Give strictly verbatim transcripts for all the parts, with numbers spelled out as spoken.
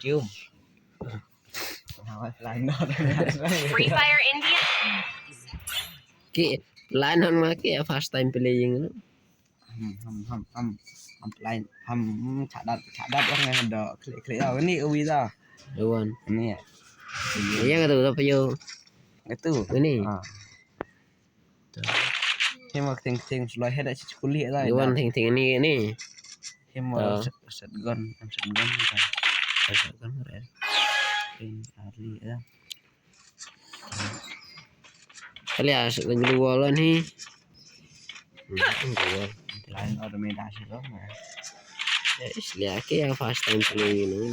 Jum. Free Fire India. Ki, lain hang ma ki, first time playing. Ham, ham, ham, ham. Ham lain, ham, hmm, chadat, chadat lah ngan do. Klik, klik dah. Ini uwi dah. Wan. Ini ya. Iya kata, kata payo. Itu. Ini. Ah. Him wa ting ting sulai heda chi kuli da. Wan ting ting ni ni. Him wa shotgun, shotgun. Shotgun re. Ting ali da. Kali as glu wala ni. Lain ada main dah sih tu. Isliya ke yang first time play ni.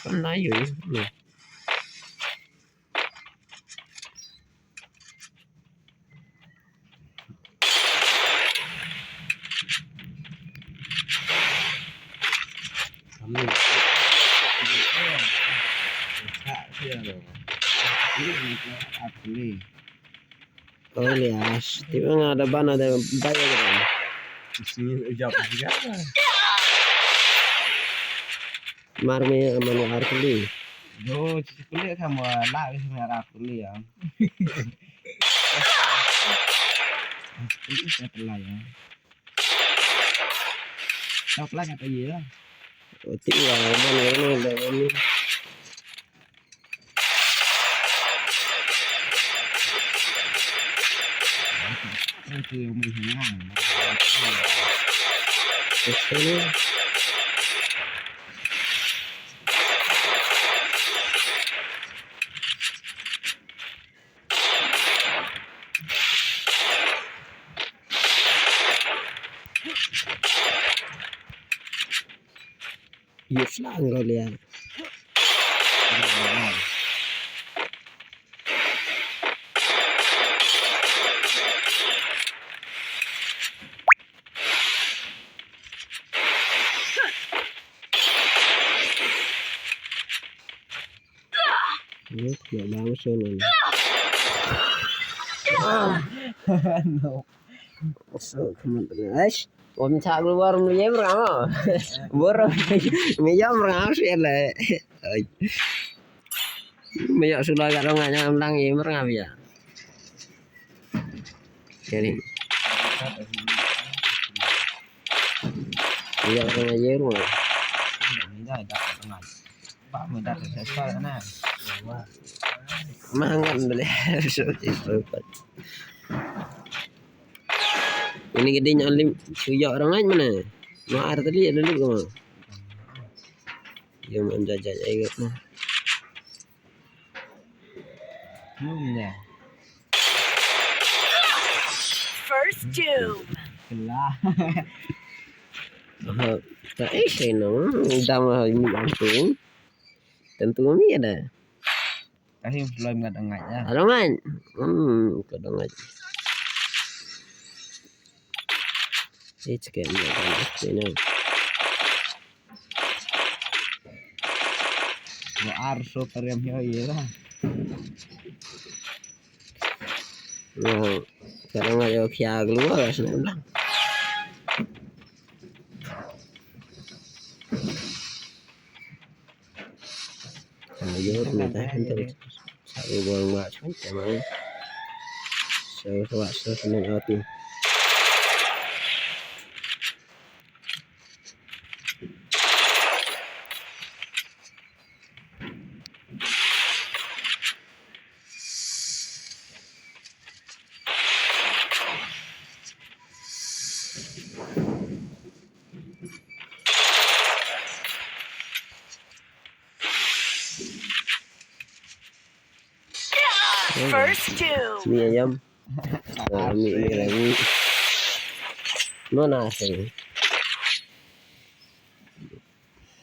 Kan layu ni. Oh, Elias, tiba nga ada ban ada bayar kan? Sini ujab juga. Mar me aman ar kuli. Yo, chi kuli ka mo la ka mo ar kuli ya. Kuli ka pela ya. Tau pela ka ta ye la. Oti ya, man ya, man ya, man ya. Yus lang kau lian. Yuk, ya bang sunu. No. So, come on, guys. Om chak luar miyem rama. Bor miyem rama sih le. Ai. Miyok sula ka dong nganya lang yem rama ya. Jadi. Miyok rama yem rama. Mangan beli. So, so, so. Ini gede nyalim, suyok orang aja mana? Ma ar tadi ada lu kemana? Dia main jajak aja gitu. Hmm, ya. First doom. Kelah. Tak eh saya no, udah mah ini langsung. Tentu kami ada. Ka him shloi mngat angai ya. Ado ngai. Hmm, ka dong ngai. Sih cek ya, ngai kan. Sih nang. Wa ar so kariam yo ye lah. Nah, sekarang ayo kia keluar lah sana bilang. Ayo, minta hantar. Satu buang buat macam mana? So, so, so, senang hati. First two. Mi ayam. Ah, mi, mi lagi. No nasi.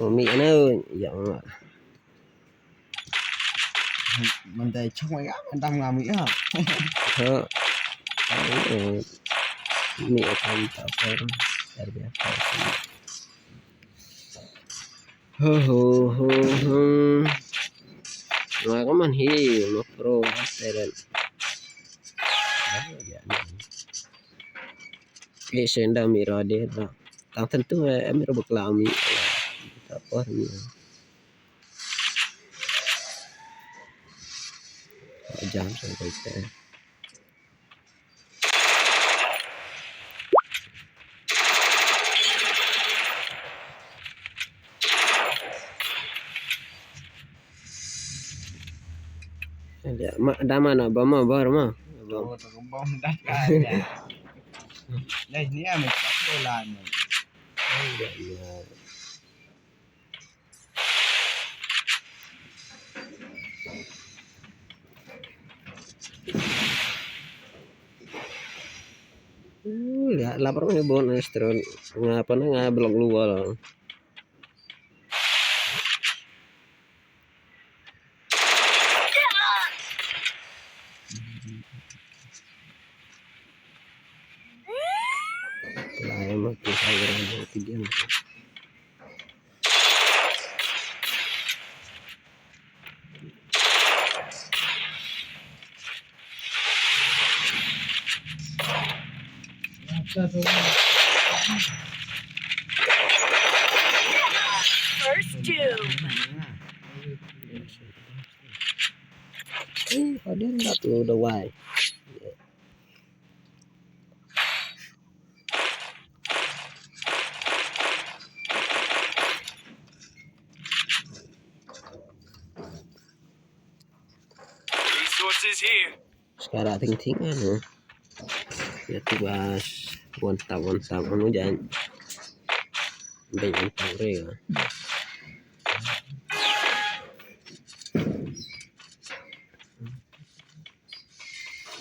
Oh, mi ano, ya Allah. Mandai chong ya, mandam ngami ya. Ha. Mi akan tak apa. Luar biasa. Ho, ho, ho, ho. Nga ka man hi, ma pro, talent. Ih, senda mi rade ra. Tang tentu, eh, em ro bakla mi. Tapoh mi. Jam sampai te. Ya, ma, dama na ba ma bar ma. Ba. Oh, tak bom dah. Dah ni ame tak bola ni. Ya, ya. Uh, ya, lapar ni bon astron. Ngapa na nga blok luar. Lah, emang kita orang yang tiga. First doom. Eh, ada nggak tuh udah why? Resources here. Sekarang ting ting anu. Ya tu bas. One tap, one tap anu jangan. Baik one tap re.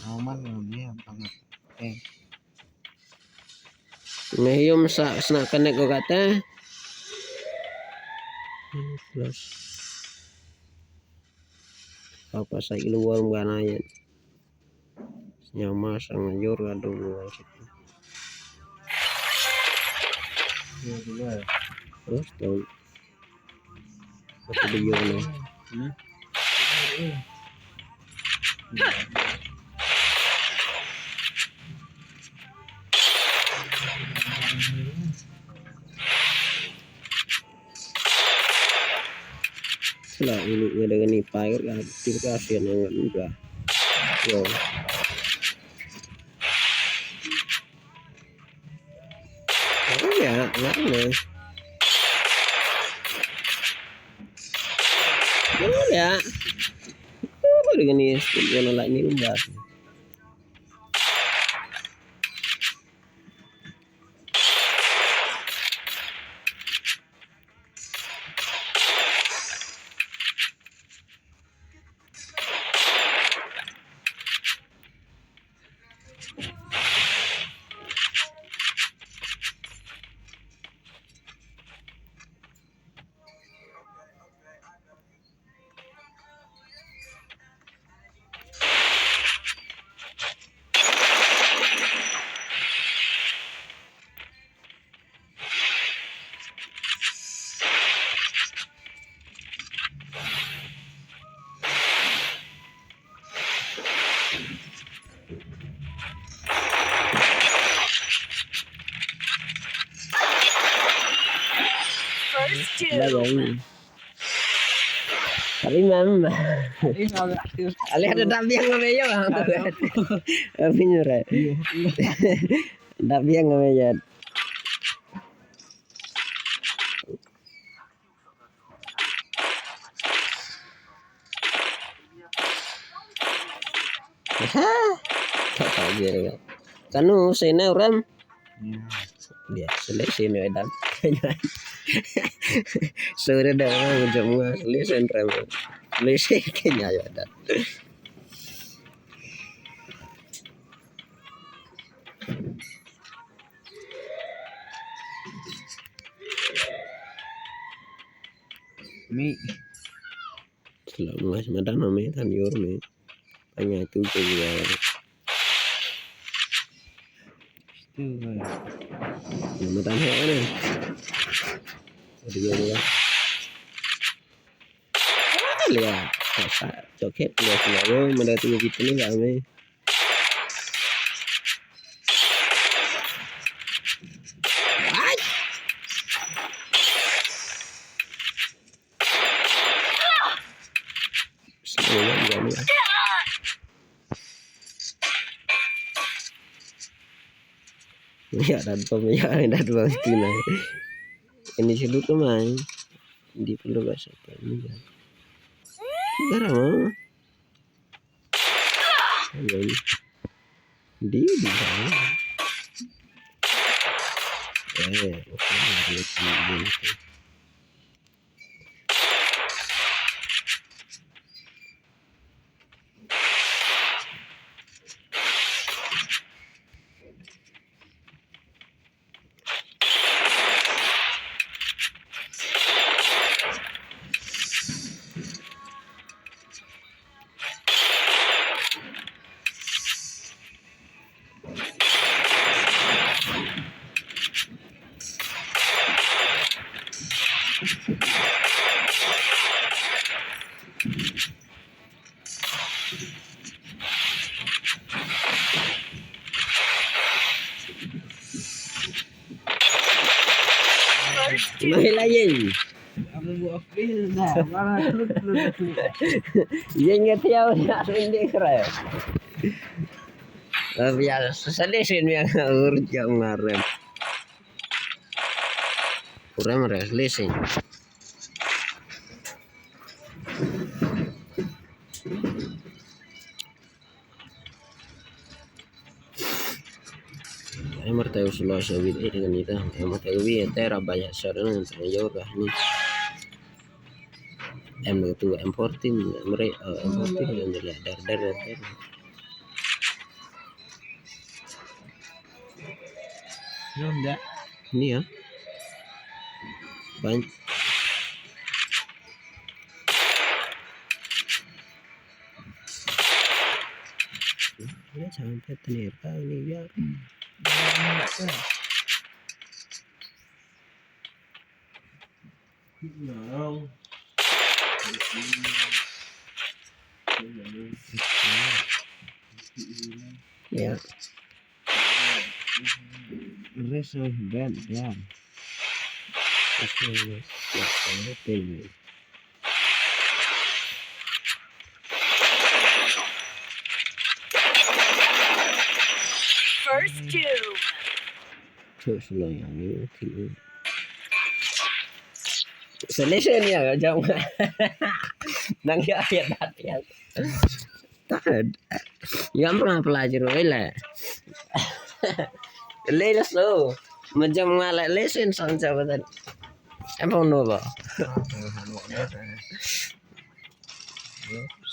Aman ni apa? Eh. Me ïoh sa sna connect ko kata. Plus. Apa sa ilu wal mgana ïa. Nyama sang jor ka dong wal situ. Terus dong. Satu video ni. Hmm? Sila ini ada ni pair ka tir ka sian yang enggak. Yo. Oh ya, nggak aneh. Oh ya. Oh, dengan ni, dengan like ni enggak. First doom. Tapi mam. Tapi mam. Ale ada dabiang ngabe yo. Tapi nyure. Dabiang ngabe yo. Ha? Tak tahu dia. Kanu sini orang. Dia selesai ni dan. Sore dah macam sini sentral. Selesai kenya ya dan. Mi. Selamat madan mami tan yor mi. Tanya tu tu ya. Tu. Madan ha ni. Ada ya. Lia, joket lia lia. Yo, mada tu kita ni lah ni. Ai. Ya, dat pam ya, dat pam skin na. Ini sudut tu mai. Di perlu bahasa apa ni? Garang ah. Di di. Eh, okay. Mai la ïeng. Ïeng nga thiaw ïa rin de kre. Biasa sali sin ïa nga ur jam ngarem. Urem res lisin. Em, marta us lo so wit eh dengan ita. Em, marta wi ete ra ba ya sar na ta yo ga ni. Em, tu em fourteen, em re, eh, em fourteen, em re, dar, dar, dar, dar. Belum dah. Ni ya. Ban. Ni sampai tenir kau ni ya. Ya. Rest of bed, ya. Okay, ya, ya, ya. First two. Thuk shlong ïa ngi, thuk. Solution ïa ka jong. Nang ïa ïa dat ïa. Tad. Ïa mra pla jero ila. Le la so. Majam ngala lesen sang jabatan. Em pon no ba.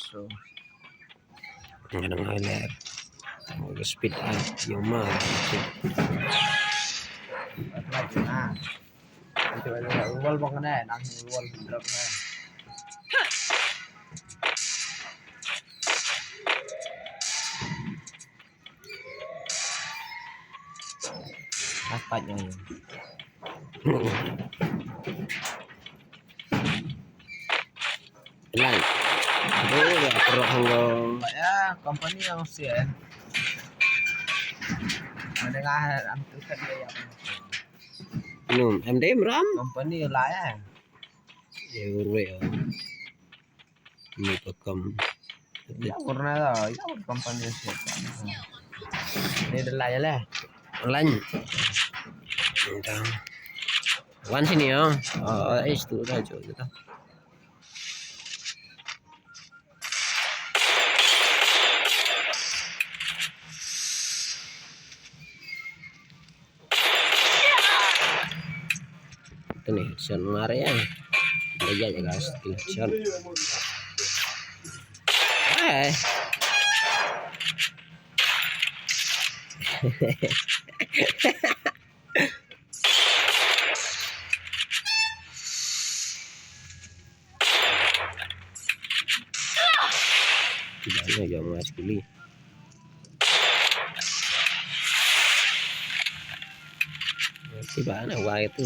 So. Nga dang highlight. Tang ka speed up ïa ma. Wall bang ne, nang wall drop ne. Apat yang. Lai. Aduh, ya, perut hanggo. Ya, company yang usia. Menengah, am tu kan dia yang. Num, M D M ram? Company lah ya. Ya, urwe. Ni pakam. Ya, warna lah. Ya, company usia. Ni dah lah ya lah. Lain. Entah. Wan sini ya. Oh, eh, situ dah jauh kita. Ito ni, headshot mare ya. Lagi aja guys, headshot. Eh. Tidak ada yang mas kuli. Kiba na wai tu.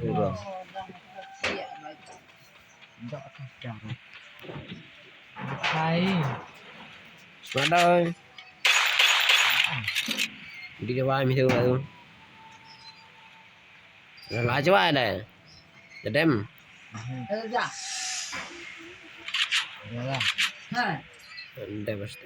Pura. Hai. Smadoi. Di jawai mi tu tu. La jawai dai. Dedem. Ada dah. Ada dah. Ha. Dedem pasti.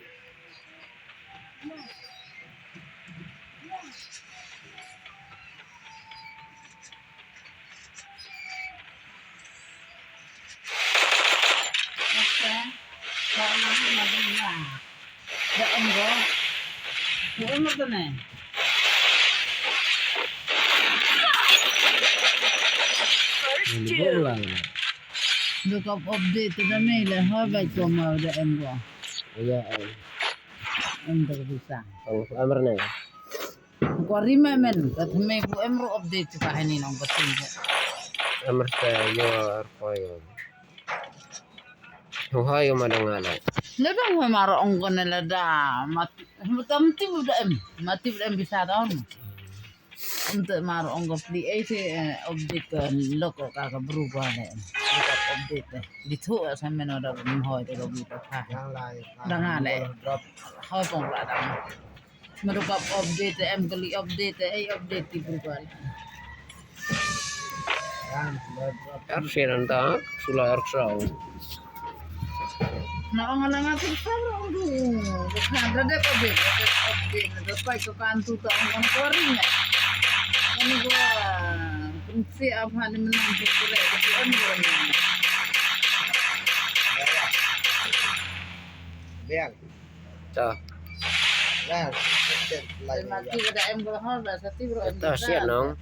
Look up update to the mail, ha, baik ko mau da em ko. Ya, em. Em tak bisa. Amar ne. Ko ri me men, ka thymmai bu em ruh update ka hani nong ka thymmai. Amar sa yo ar ko yo. Ho yo ma dang ala. Le dang ho mar ong ko ne la da. Mat, tam ti bu da em. Mati bu da em bisa da on. Ym te mar ong ko pli ei te, eh, update ka lok ka ka bru ko ne. Update te. Di thu sa men da hoi te ko bu ta. Dang ala. Hoi pong la dang. Madu kap update em kali update ei update ti berubah. Ar sinan ta sula ar sau. Na ong na ngati sabar ong du. Kan da dep update, dep update, da pai ko kan tu ta ong kan kuaring ne. Kan gua kunci apa ni menang tu kule, em gua ni. Biang. Ta. Lah, mati pada em ko hol ba sati bro. Ta sian nong.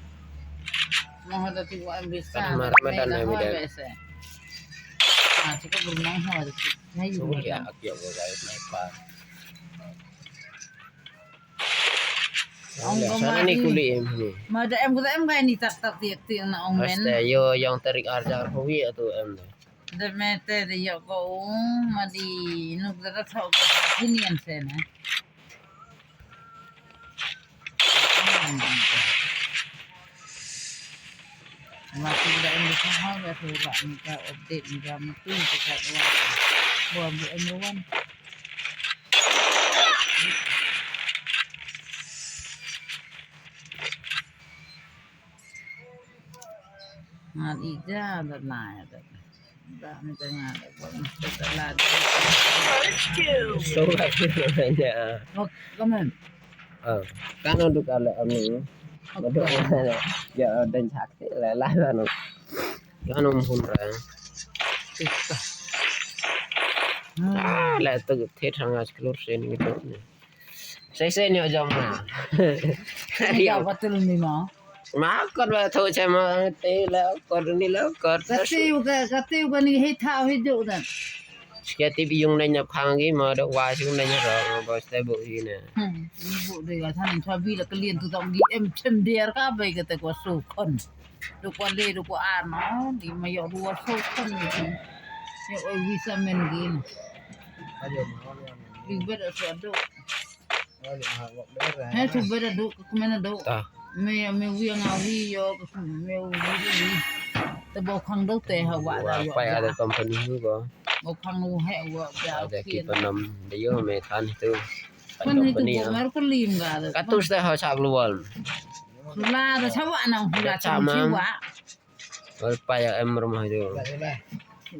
Mau ada tiga em bisa. Mar madan em ida. Ah, cukup bernang hol. Hayu. Ya, aku ya gua guys, sniper. Ong sana ni kuli em ni. Mada em ko em kai ni tak tak tiak tiak na ong men. Asta yo yang tarik arjar huwi atu em. De mete de yok ko u ma di nuk de thok ko sinian sene. Ma ti da em de ha ga tu ra ni ka update ni ka mati ni ka wa. Bo bu em ruan. Ngan ija da na ya da. Da ni da nga da ba ni da la da. First kill. So la ki na ya. Come on. Ah, kan duk ala ami. Duk ala. Ya, dan chak la la la no. Kan um hun ra. Ah, la tu the thang as klur sen gitu. Sai sai ni jam na. Ya, betul ni ma. Ma kot ba tho che ma te la kot ni la kot. Kati ka kati ka ni hi tha hi ju dan. Ske ti bi yung na nya phang gi ma da wa shu na nya ro ba ste bu hi na. Hmm. Ni bu de ga than cha bi la ka lien tu tong gi em chem der ka bai ka te ko su kon. Du ko le du ko ar no di ma yo du so kon ni. Yo oi wi sa men gi na. Bi bet a so du. He tu bet a du ka men a du. Ta. Me me wi nga wi yo ka me wi wi. Te bo khang du te ha wa da yo. Pa ya da company hu ko. Bo khang u he wa ya. Ada ki panam de yo me than tu. Kan ni tu mer ko lim ga da. Ka tu sta ha chak lual. La da chawa nang la chama. Wal pa ya em rumah tu.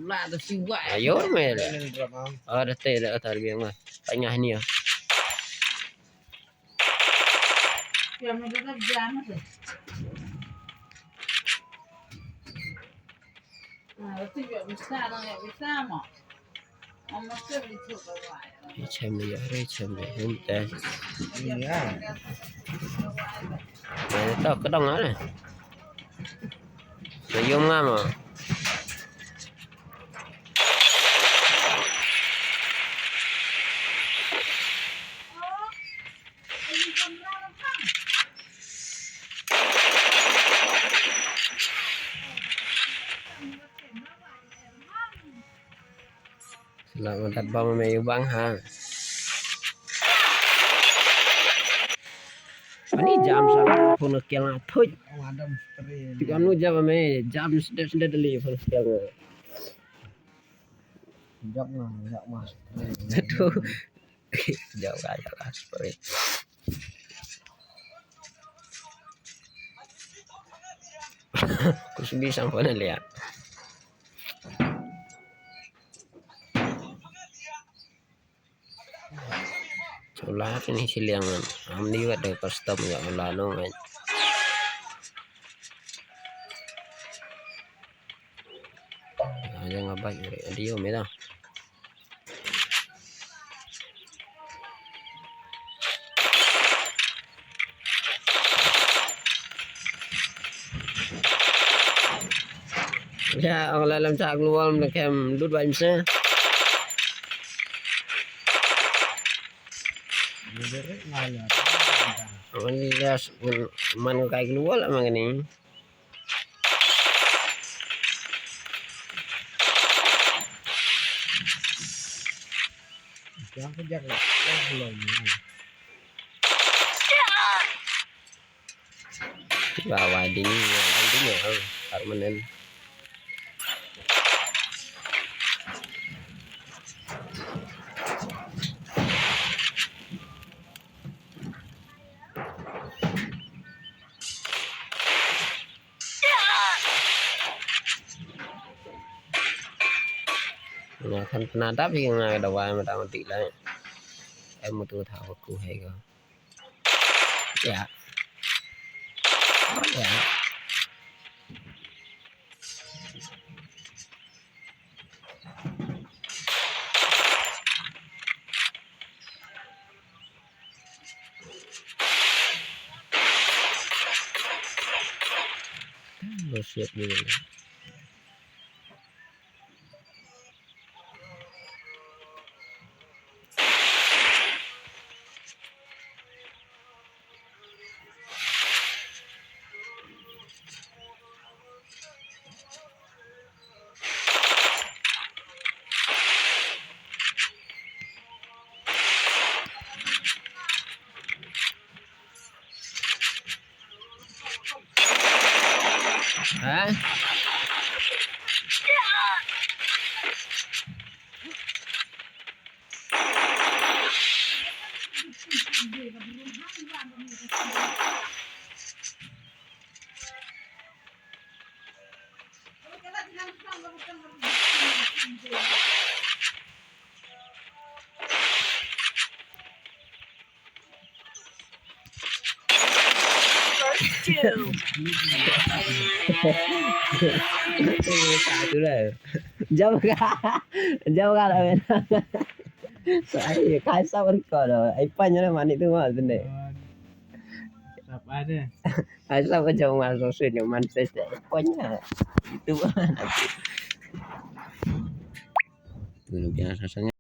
La da siwa. Ayo me. Ada te da tar biang lah. Tanya ni ya. Ya me da jam tu. Ah, tu ya bisa nang ya bisa mo. Ri chem ri, ri chem ri, hun te. Iya. Nah, to kedong ah. Nah, yum ngam ah. Selamat datang, Mame Yubang, ha. Ani jam sa phone kiang a thuj. Ti kan nu jam me jam sdet sdet li phone kiang. Jam na, jam mas. Aduh. Jauh aja lah, sorry. Kusbi sang pun lihat. Chula ni siliang am ni wat de custom ya ula no man. Aja ngabai dio me dah. Ya, ong la lam chak lual me kem lut bai mse. Ong la man kai lual ma kani. Ba wa ding, wa ding ya, permanent. Nga khan pynadap hi nga dawai mata mati la. Em mutu tha ku hai ko. Ya. Ya. Lo siap dulu. Ha? First two. Satu lah. Jam ka. Jam ka lah, men. Sai ka sa ber ko do. Ai pan nyala mani tu mah sini. Sap ada. Ai sa ko jam ngal so sini man se se. Pan nya. Itu. Tu lebih rasanya.